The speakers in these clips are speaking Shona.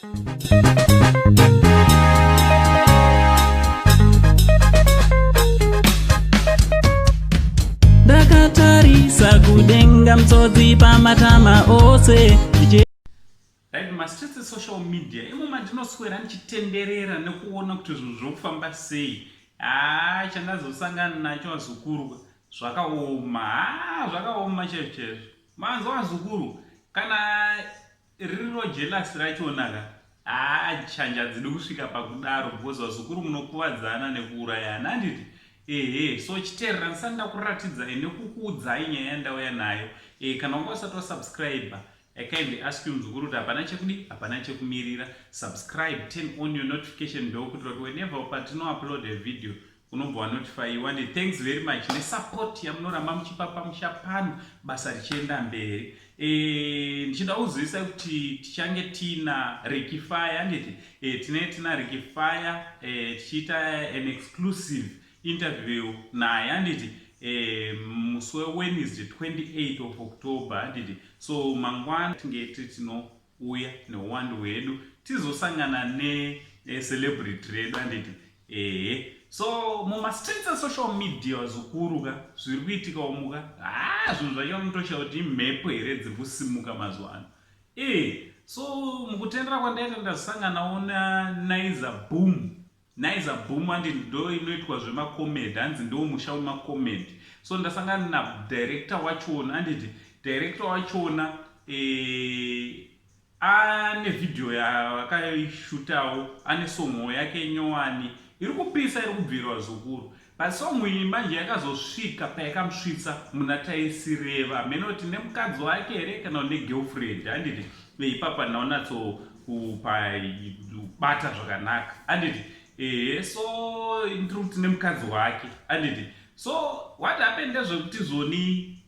Ndakatarisa kudenga mtsodzi pamatama ose. Right, mastreets esocial media imo mandinoswera ndichitenderera nekuona kuti zvinhu zviri kufamba sei. Haa, chandazosangana nacho vazukuru zvakaoma. Haa, zvakaoma chaizvo chaizvo. Manzwa vazukuru, kana ririro jealous rachona ka, haa, chanja hadzidi kusvika pakudaro because vazukuru munokuvadzana nekuurayana, handiti? Ehe, so chiteerera ndisati ndakuratidzai nekukuudzai nyaya yandauya nayo. E, kana wanga usati wasubscribe, I kindly ask you mzukuru kuti hapana chekudi hapana chekumirira subscribe turn on your notification bell kuitira kuti whenever patino upload a video unobva wanotifyiwa and thanks very much nesupport yamunoramba muchipa pamusha pano basa richienda mberi e, ndichida kuzivisa kuti tichange tiina rekifire handiti e, tine tina rekifire e, tichiita an exclusive interview naye handiti eh, musi weWednesday 28 of October handiti so mangwana tinge tiri tinouya neuwandu hwedu tizosangana necelebrity eh, redu handiti ehe so mumastreets esocial media vazukuru ka zviri kuitika umuka haa zvinhu zvacho unotoshaya kuti imhepo here dziri kusimuka mazuva ano ee so mukutendera kwandaita ndazosanganawo naNaiza Boom. Naiza Boom andi ndo inoitwa zvema comedy hanzi ndo musha wema comedy so ndasangana na director wachona anditi director wachona eh, ane video yavakaishutawo ane song yake nyowani iri kupisa iri kubvirwa zukuru but song iyi manje yakazosvika payakamusvitsa muna taisireva hameno kuti nemukadzi wake here kana negirlfriend handiti ipapa ndaonatso kubata zvakanaka handiti ehe so ndiri kuti nemukadzi wake handiti so what happened ndezvekuti zvoni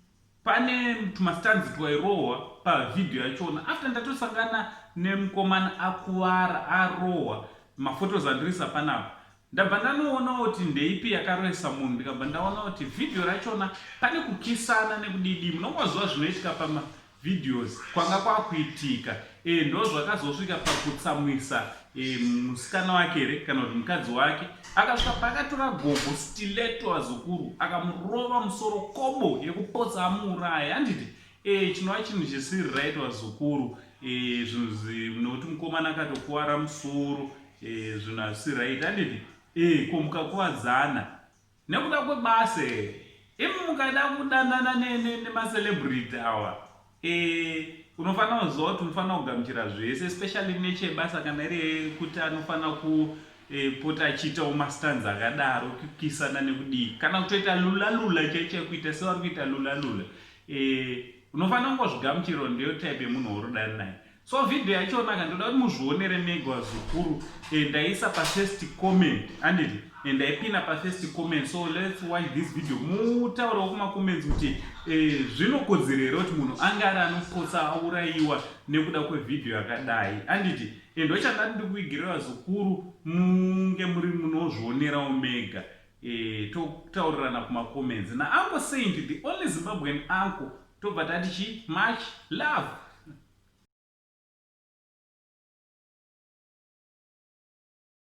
pane tumastanzi twairohwa pavhidhiyo yachona after ndatosangana nemukomana akuvara arohwa mafotos andirisa panapa ndabva ndanoonawo kuti ndeipi yakaroesa munhu ndikabva ndaona kuti vhidhiyo rachona pane kukisana nekudidi munongoziva zvinoitika pama videos kwanga kwakuitika e, ndo zvakazosvika pakutsamwisa e, musikana wake here kana kuti mukadzi wake akasvika paakatora gogo stiletto azukuru akamurova musoro kobo yekupotsa amuuraya handiti e, chinova chinhu chisiri right vazukuru e, zvinhu nokuti mukomana akatokuwara musoro e, zvinhu hazvisi right handiti e, ko mukakuvadzana Nekuda kwebasa here? Imi mukada kudanana nemacelebrity awa e, unofanira kuziva kuti unofanira kugamuchira zvese especially nechebasa kana iri kuti anofanira kupota e, achiitawo mastands akadaro kukisana nekudii kana kutoita lulalula chaicho kuita sevari kuita lulalula e, unofanira kungozvigamuchira ndiyo type yemunhu wauri naye. So video yachona ka ndoda kuti muzvionere mega vazukuru. Eh, ndaisa pa first comment anditi eh, ndaipina pa first comment so let's watch this video mutaurewo kuma comments kuti eh, zvinokodzera here kuti munhu ange ari anopotsa aurayiwa nekuda kwevideo yakadai anditi eh, ndochandati ndikuigire vazukuru munge muri munozvionerawo mega eh, totaurirana kuma comments na Uncle Saint, the only Zimbabwean uncle. Tobva tati chi much love.